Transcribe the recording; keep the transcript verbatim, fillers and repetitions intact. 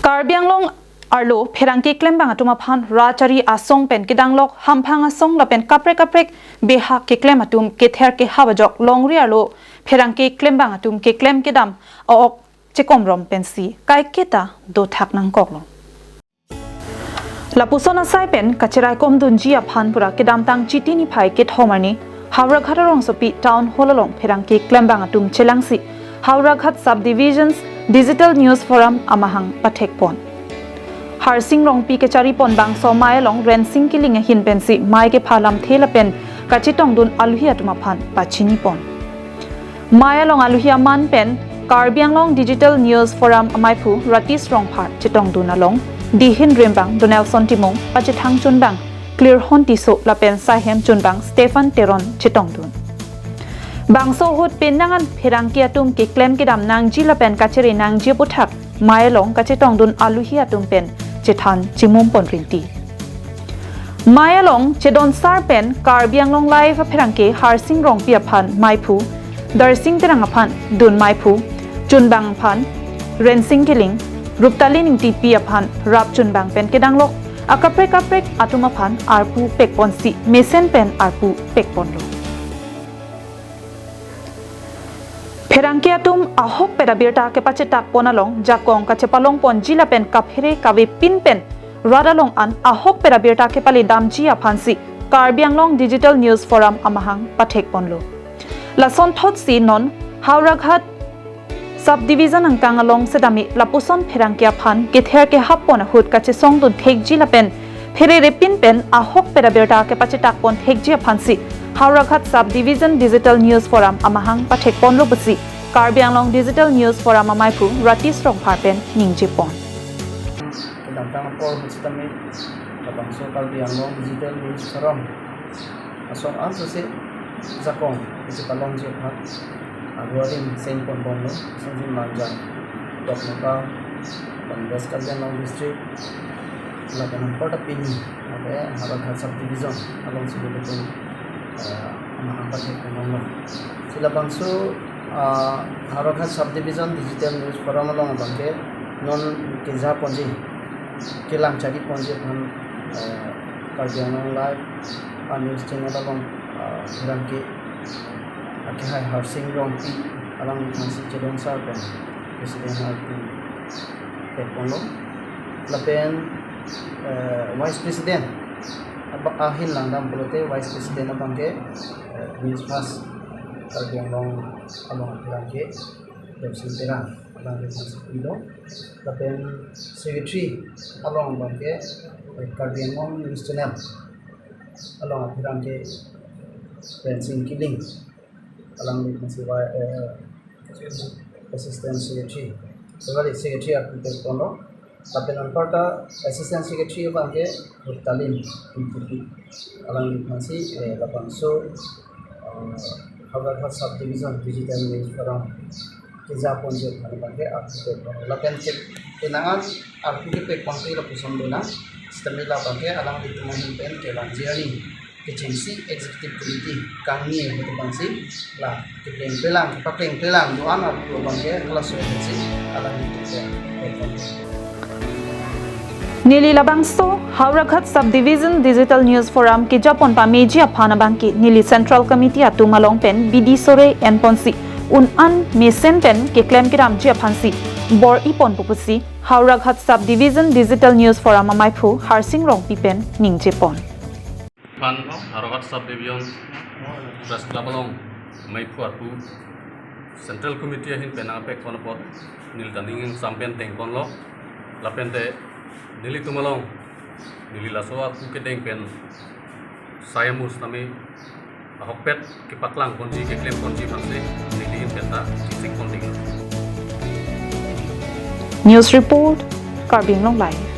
Karbi Anglong arlo pherangke klembang atum aphan rachari asong pen kedanglok hamphang asong lapen kaprek kaprek behak keklem atum kether kehap ajok longri arlo pherangke klembang atum keklem kedam a-ok chekomrom pensi kaiketa dothak nangkoklo. Lapuson asai pen kachiraikomdunji aphan pura kedamtang Chiti niphai kethom arni Howraghat arongsopi Town Hall along pherangke klembang atum chelangsi Howraghat Subdivisions Digital News Forum amahang pathekpon. Harsing Rongpi kecharipon bangso amei along Rensing Killing ahin pensi mei kepha lamthe lapen kachetongdun aluhi atum aphan pachinipon. Mei along aluhi aman pen Karbi Anglong Digital News Forum amaiphu Ratish Rongphar chetongdun along dihin rimbang Donelson Timung, pachethang chunbang Klirhon Tisso lapen saihem chunbang Stephen Teron chetongdun. Bangso ahut penang an pherangke atum keklem kedam nangji lapen kachere nangji aputhak mei along kachetongdun aluhi atum pen chethan chimumpon rinti. Mei along chedonsar pen Karbi Anglong Live apherangke Harsing Rongpi aphan meiphu Darsing Terang aphan dun meiphu chunbang aphan Rensing Killing, Ruptalin Ingtipi aphan rap chunbang pen kedanglok akaprek kaprek atum aphan arpu pekponsi mesen pen arpu pekponlo. Pherangke atum ahokpet abirta kepachetakpon along jakong kachepalongponji lapen kaphere kavepin pen rat along an ahokpet abirta kepaledamji aphansi Karbi Anglong Digital News Forum amahang pathekponlo. Lasonthotsi non Howraghat Subdivision angkang along setame lapuson pherangke aphan kether kehappon ahut kachesongdun thekji lapen phererepin pen ahokpet abirta kepachetakpon thekji aphansi Howraghat Subdivision Digital News Forum amahang pathekponlo pusi Karbi Anglong Digital News Forum amaiphu Ratish Rongphar pen ningjepon. Kedamtang apor ahut setame labangso Karbi Anglong Digital News Forum asong ansose jakong kachepalongji aphan aru adim sengponbomlo, sengji manjang Dokmoka, West Karbi Anglong District, lapen anparta pini ake Howraghat Subdivision alongsi nelitum, eh, amahang pathekponbomlo. Si labangso, ah, Howraghat Subdivision Digital News Forum along abangke non kejaponji, kelang chariponji aphan, eh, Karbi Anglong Live a-news channel along, ah, pherangke akehai Harsing Rongpi alangliphansi chedonsar pen President arpu pekponlo. Lapen, eh, Vice President aba-, ahin langdam pulote Vice President abangke, eh, News First Karbi Anglong along pherangke Darsing Terang alangliphansi pilo. Lapen Secretary along abangke, eh, Karbi Anglong News Channel along pherangke Rensing Killing alangliphansi wa-, eh, Assistant Secretary, sorry, Secretary arpu pekponlo. Lapen anparta Assistant Secretary abangke Ruptalin Ingtipi alangliphansi, eh, labangso, eh, Howraghat Subdivision Digital News Forum kejaponji aphan abangke arpu pekponlo. Lapen chet penang an arpu kepekponsi lapuson dona, setame labangke alanglitum ahin pen kelangji arni kechengsi Executive Committee kangni ahut abangsi la keplengplelang, kepaplengplelang do-an arpu abangke kelasoi pensi alanglitum pen pekpon. Neli labangso Howraghat Subdivision Digital News Forum kejapon pameji aphan abangke neli Central Committee atum along pen bidi sore enponsi un-an mesen pen keklem kedamji aphansi bor-iponpo pusi Howraghat Subdivision Digital News Forum amaiphu Harsing Rongpi pen ningjepon. Phan Howraghat Subdivision Press Club along meiphu arpu Central Committee ahin pen nangpekpon apot neli ta ning ingsam pen dengponlo. Lapente nelitum along neli laso arpu kedeng pen sai amus tame ahokpet kepaklangponji, keklemponji aphansi neli ahin pen ta chingsikpon ding. News report, Karbi Anglong Live.